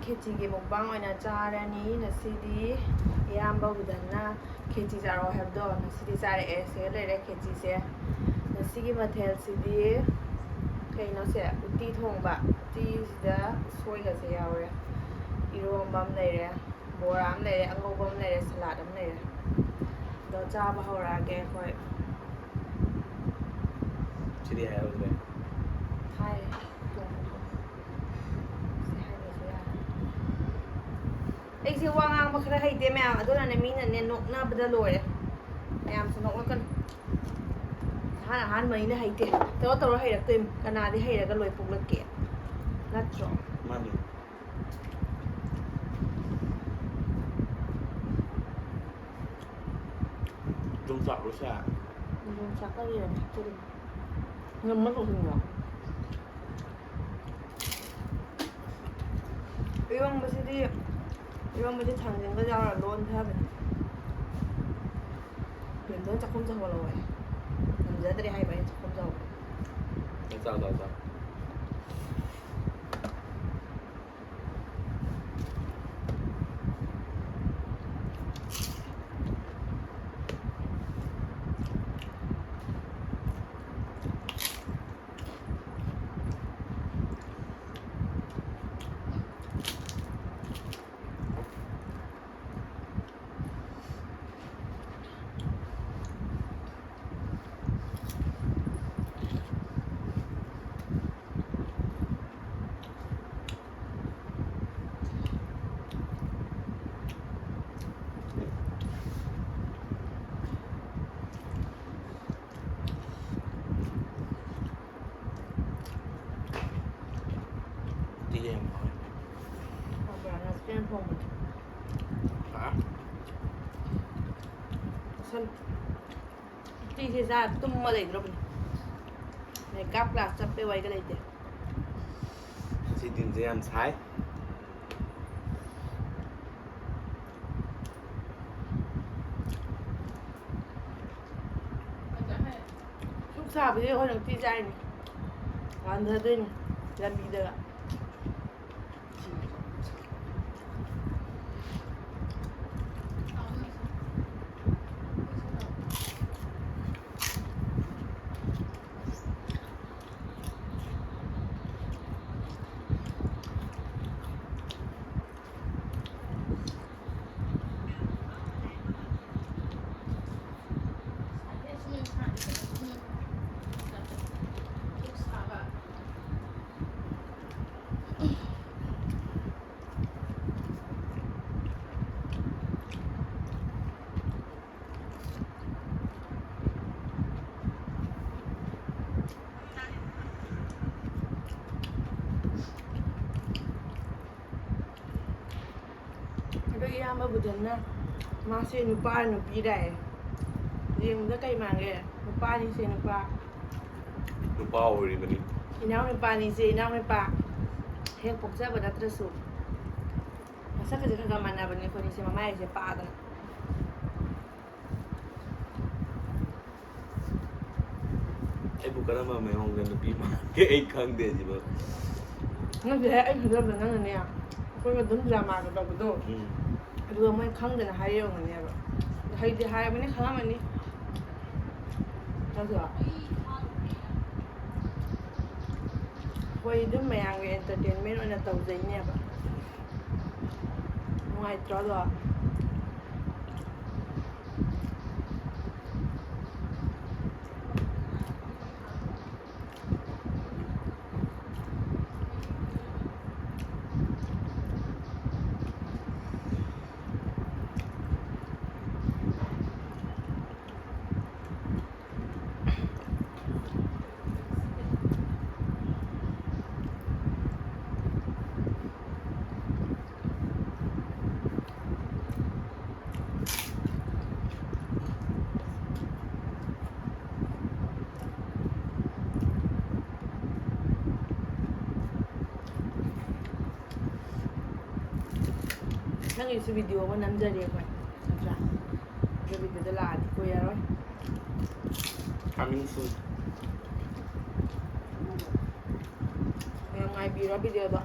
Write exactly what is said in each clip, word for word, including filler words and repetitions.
ꯈꯦꯆꯤꯒꯤ mukbang ꯑꯣꯏꯅ ꯆꯥꯔꯅꯤ ꯉꯁꯤꯗꯤ꯫ ꯏꯌꯥꯝꯕ ꯍꯨꯗꯟꯅ ꯈꯦꯆꯤ ꯆꯥꯔꯛꯑꯣ ꯍꯥꯏꯕꯗꯣ ꯉꯁꯤꯗꯤ ꯆꯥꯔꯛꯑꯦ꯫ ꯁꯤꯗ ꯂꯩꯔꯦ ꯈꯦꯆꯤꯁꯦ꯫ ꯉꯁꯤꯒꯤ ꯃꯊꯦꯜꯁꯤꯗꯤ ꯀꯩꯅꯣꯁꯦ, ꯎꯇꯤ ꯊꯣꯡꯕ꯫ ꯎꯇꯤꯁꯤꯗ ꯎꯁꯣꯏꯒꯁꯦ ꯌꯥꯎꯔꯦ꯫ ꯏꯔꯣꯝꯕ ꯑꯃ ꯂꯩꯔꯦ, ꯕꯣꯔꯥ ꯑꯃ ꯂꯩꯔꯦ, ꯑꯉꯧꯕ ꯑꯃ ꯂꯩꯔꯦ, ꯁꯂꯥꯗ ꯑꯃ ꯂꯩꯔꯦ꯫ ꯑꯗꯣ ꯆꯥꯕ ꯍꯧꯔꯛꯑꯒꯦ ꯑꯩꯈꯣꯏ꯫ ꯁꯤꯗꯤ ꯍꯥꯏꯍꯧꯗ꯭ꯔꯦ꯫ ꯍꯥꯏ꯫ ꯁꯤ ꯍꯥꯏꯗ꯭ꯔꯁꯨ ꯌꯥꯔꯦ꯫ ꯑꯩꯁꯦ ꯋꯥ ꯉꯥꯡꯕ ꯈꯔ ꯍꯩꯇꯦ ꯃꯌꯥꯝ, ꯑꯗꯨꯅꯅꯦ ꯃꯤꯅꯅꯦ ꯅꯣꯛꯅꯕꯗ ꯂꯣꯏꯔꯦ꯫ ꯃꯌꯥꯝꯁꯨ ꯅꯣꯛꯂꯛꯀꯅꯨ꯫ ꯑꯍꯥꯟ ꯑꯍꯥꯟꯕꯅꯤꯅ ꯍꯩꯇꯦ꯫ ꯇꯧꯔ ꯇꯧꯔ ꯍꯩꯔꯛꯇꯣꯏꯅꯤ꯫ ꯀꯅꯥꯗꯤ ꯍꯩꯔꯒ ꯂꯣꯏ ꯄꯣꯛꯂꯛꯀꯦ? ꯅꯠꯇ꯭ꯔꯣ? ꯃꯥꯅꯤ꯫ ꯌꯣꯡꯆꯥꯛꯂꯣ ꯁꯦ? ꯌꯣꯡꯆꯥꯛꯀ ꯂꯩꯔꯝꯃꯦ꯫ ꯉꯝꯃ ꯇꯧꯁꯤꯟꯕ꯭ꯔꯣ? ꯏꯔꯣꯝꯕꯁꯤꯗꯤ, ꯏꯔꯣꯝꯕꯁꯤ ꯊꯥꯡꯖꯤꯡꯒ ꯌꯥꯎꯔ ꯂꯣꯟꯁꯦ ꯍꯥꯏꯕꯅꯤ꯫ ꯕꯦꯝꯗꯣꯟ ꯆꯥꯛꯈꯨꯝ ꯆꯪꯕ ꯂꯧꯋꯦ꯫ ꯉꯝꯖꯗ꯭ꯔꯦ ꯍꯥꯏꯕ ꯑꯩꯅ ꯆꯥꯛꯈꯨꯝ ꯆꯪꯕ꯫ ꯆꯥꯎ, ꯆꯥꯎ, ꯆꯥꯎ꯫ ꯎꯇꯤꯒ ꯌꯥꯝ ꯍꯥꯎꯋꯦ꯫ ꯍꯥꯎꯕ꯭ꯔꯥ? ꯅꯆꯦꯅ ꯊꯣꯡꯕꯗꯣ? ꯍꯥ? ꯆꯥꯁꯜꯂꯨ꯫ ꯎꯇꯤꯁꯦ ꯆꯥꯔ ꯇꯨꯝꯃ ꯂꯩꯗ꯭ꯔꯣꯕꯅꯤ꯫ Makeup class ꯆꯠꯄꯩ ꯋꯥꯔꯤꯒ ꯂꯩꯇꯦ꯫ ꯉꯁꯤ ꯗꯤꯟꯁꯦ ꯌꯥꯝ ꯁꯥꯏ꯫ ꯁꯨꯛ ꯁꯥꯕꯁꯤꯗ ꯑꯩꯈꯣꯏꯅ ꯎꯇꯤ ꯆꯥꯏꯅꯤ꯫ ꯋꯥꯟꯊꯗꯣꯏꯅꯤ ꯂꯝꯕꯤꯗꯒ꯫ ꯎꯗꯅ ꯃꯥꯁꯦ ꯅꯨꯄꯥ ꯅꯨꯄꯤꯔꯥꯑꯦ꯫ ꯌꯦꯡꯕꯗ ꯀꯩ ꯃꯥꯟꯒꯦ? ꯅꯨꯄꯥꯅꯤꯁꯦ, ꯅꯨꯄꯥ꯫ ꯅꯨꯄꯥ ꯑꯣꯏꯔꯤꯕꯅꯤ꯫ ꯏꯅꯥꯎ ꯅꯨꯄꯥꯅꯤꯁꯦ, ꯏꯅꯥꯎ ꯅꯨꯄꯥ꯫ ꯍꯦꯛ ꯄꯣꯛꯆꯕ ꯅꯠꯇ꯭ꯔꯁꯨ꯫ ꯃꯁꯛꯀꯁꯦ ꯈꯔ ꯈꯔ ꯃꯥꯟꯅꯕꯅꯦ ꯑꯩꯈꯣꯏꯅꯤꯁꯦ, ꯃꯃꯥꯏꯁꯦ ꯄꯥꯗꯅ꯫ ꯑꯩꯕꯨ ꯀꯔꯝꯕ ꯃꯑꯣꯡꯗ ꯅꯨꯄꯤ ꯃꯥꯟꯒꯦ ꯑꯩ ꯈꯪꯗꯦ ꯁꯤꯕ꯫ ꯅꯠꯇꯦꯍꯦ, ꯑꯩ ꯈꯟꯖꯕꯗ ꯅꯪꯅꯅꯦ, ꯑꯩꯈꯣꯏ ꯑꯗꯨꯝ dramaꯒ ꯇꯧꯕꯗꯣ, ꯎꯝ꯫ ꯑꯗꯨꯒ ꯃꯣꯏ ꯈꯪꯗꯅ ꯍꯥꯏꯔꯝꯒꯅꯦꯕ꯫ ꯍꯩꯗꯤ ꯍꯥꯏꯔꯕꯅꯤ, ꯈꯪꯉꯝꯃꯅꯤ꯫ ꯅꯠꯇ꯭ꯔꯣ? ꯑꯩꯈꯣꯏ ꯑꯗꯨꯝ ꯃꯌꯥꯝꯒꯤ entertainment ꯑꯣꯏꯅ ꯇꯧꯖꯩꯅꯦꯕ꯫ ꯅꯨꯡꯉꯥꯏꯇ꯭ꯔꯣ ꯑꯗꯣ? ꯅꯪꯒꯤꯁꯨ video ꯑꯃ ꯅꯝꯖꯔꯤ ꯑꯩꯈꯣꯏ, ꯅꯠꯇ꯭ꯔꯥ? ꯑꯗꯨ videoꯗ ꯂꯥꯛꯑꯗꯤ ꯀꯨꯏꯔꯔꯣꯏ꯫ Coming soon. ꯃꯌꯥꯝ ꯉꯥꯏꯕꯤꯔꯣ videoꯗꯣ꯫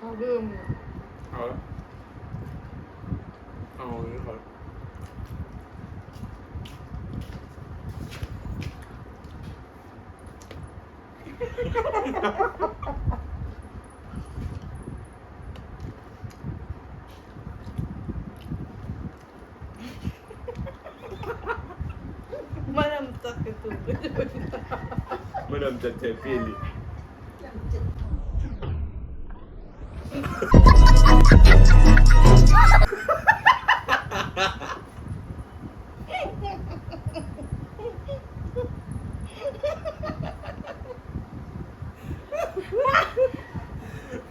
ꯍꯥꯎꯕ꯭ꯔꯣ, ꯌꯦꯡꯉꯣ? ꯍꯥꯎꯋꯦ꯫ ꯀꯥꯡꯍꯧꯗꯤ ꯍꯥꯎꯋꯦ꯫ ꯃꯔꯝ ꯆꯠꯀꯦ ꯇꯨ꯫ ꯃꯔꯝ ꯆꯠꯁꯦ ꯄꯦꯜꯂꯤ꯫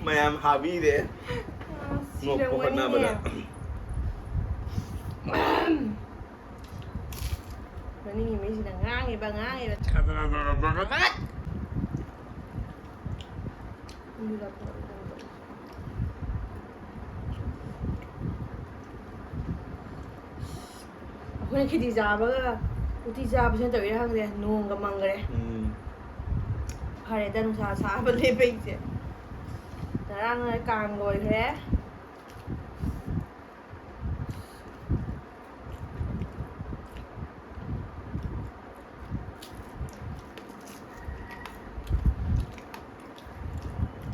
ꯃꯌꯥꯝ ꯍꯥꯕꯤꯔꯦ꯫ ꯑꯁ, ꯅꯣꯛꯄ ꯍꯣꯠꯅꯕꯗ꯫ ꯁꯤꯔꯝꯒꯅꯤꯅꯦ꯫ ꯃꯅꯤꯡꯒꯤ ꯃꯤꯁꯤꯅ ꯉꯥꯡꯉꯤꯕ, ꯉꯥꯡꯉꯤꯕ꯫ ꯑꯩꯈꯣꯏꯅ ꯈꯦꯆꯤ ꯆꯥꯕꯒ ꯎꯇꯤ ꯆꯥꯕꯁꯤꯅ ꯇꯧꯔꯤꯔꯥ ꯈꯪꯗꯦ, ꯅꯣꯡꯒ ꯃꯪꯈ꯭ꯔꯦ꯫ ꯎꯝ꯫ ꯐꯔꯦꯗ, ꯅꯨꯡꯁꯥ ꯁꯥꯕ ꯂꯦꯞꯄꯩꯁꯦ꯫ ꯉꯔꯥꯡꯅ ꯀꯥꯡ ꯂꯣꯏꯈ꯭ꯔꯦ꯫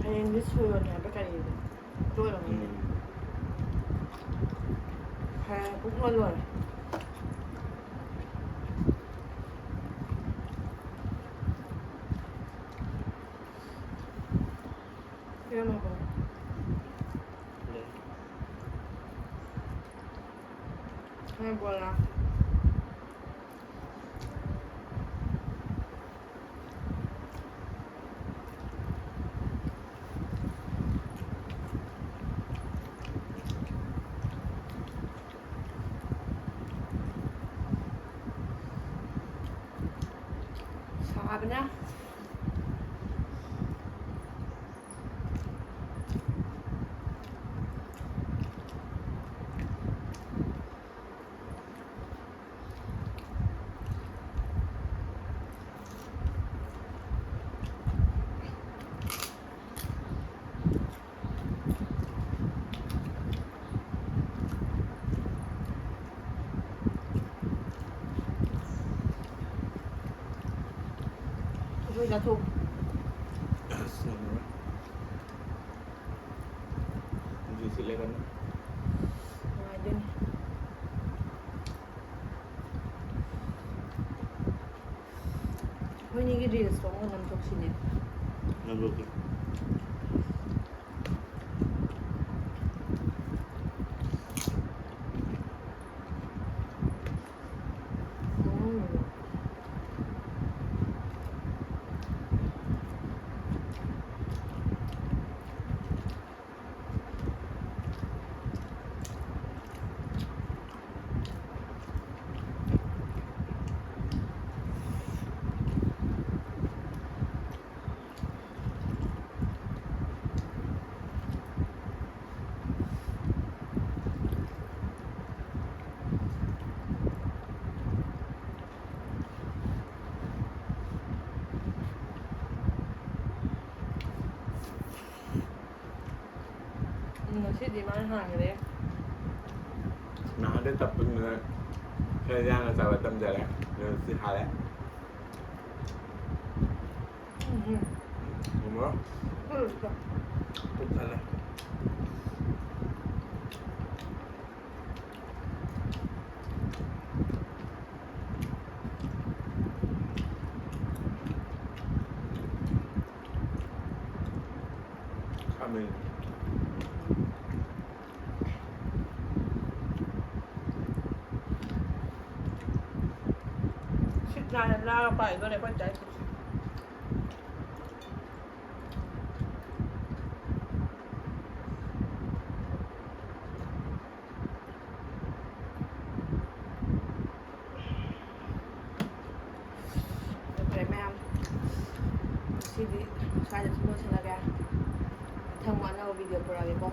ꯍꯌꯦꯡꯗꯤ ꯁꯣꯏꯕꯅꯦ ꯍꯥꯏꯕ ꯀꯔꯤꯅꯣ? ꯂꯣꯏꯔꯝꯃꯅꯤ꯫ ꯎꯝ꯫ ꯍꯌꯦꯡ ꯄꯨꯡ ꯂꯣꯏꯔꯦ꯫ ꯀꯔꯝꯕ ꯄꯣꯠꯅꯣ? ꯂꯩ꯫ ꯅꯣꯏ ꯕꯣꯔꯥ꯫ ꯁꯥꯕꯅ꯫ ꯎꯁꯣꯏ ꯆꯥꯊꯣꯛ꯫ ꯉꯝꯃꯔꯣꯏ꯫ ꯅꯨꯡꯁꯤꯠ ꯁꯤꯠꯂꯦ ꯀꯟꯅ꯫ ꯅꯨꯡꯉꯥꯏꯗꯣꯏꯅꯤ꯫ ꯑꯩꯈꯣꯏꯅꯤꯒꯤ reels ꯇꯣ ꯑꯃꯨꯛ ꯅꯝꯊꯣꯛꯁꯤꯅꯦ꯫ ꯅꯝꯊꯣꯛꯀꯦ꯫ ꯎꯝ꯫ ꯎꯝ, ꯉꯁꯤꯗꯤ ꯃꯥꯅ ꯍꯥꯟꯈ꯭ꯔꯦ꯫ ꯅꯍꯥꯟꯗꯩ ꯇꯞꯄꯗꯨꯅ ꯈꯔ ꯌꯥꯡꯅ ꯆꯥꯕ ꯇꯝꯖꯔꯦ꯫ ꯑꯗꯨꯅ ꯁꯤ ꯍꯥꯜꯂꯦ꯫ ꯎꯝ, ꯎꯝ꯫ ꯉꯝꯃꯔꯣꯏ꯫ ꯎꯝ꯫ ꯄꯨꯛ ꯊꯜꯂꯦ꯫ ꯈꯥꯃꯦꯟ꯫ ꯁꯤꯠ ꯅꯥꯟꯅ ꯅꯥꯟꯅ ꯄꯥꯏꯗꯣꯔꯦ ꯑꯩꯈꯣꯏ ꯆꯥꯏꯁꯦ꯫ ꯐꯔꯦ ꯃꯌꯥꯝ, ꯉꯁꯤꯗꯤ ꯁ꯭ꯋꯥꯏꯗ ꯁꯨꯝ ꯂꯣꯏꯁꯤꯜꯂꯒꯦ꯫ ꯃꯊꯪ ꯑꯃꯨꯛ ꯑꯅꯧꯕ video ꯄꯨꯔꯛꯑꯒꯦꯀꯣ꯫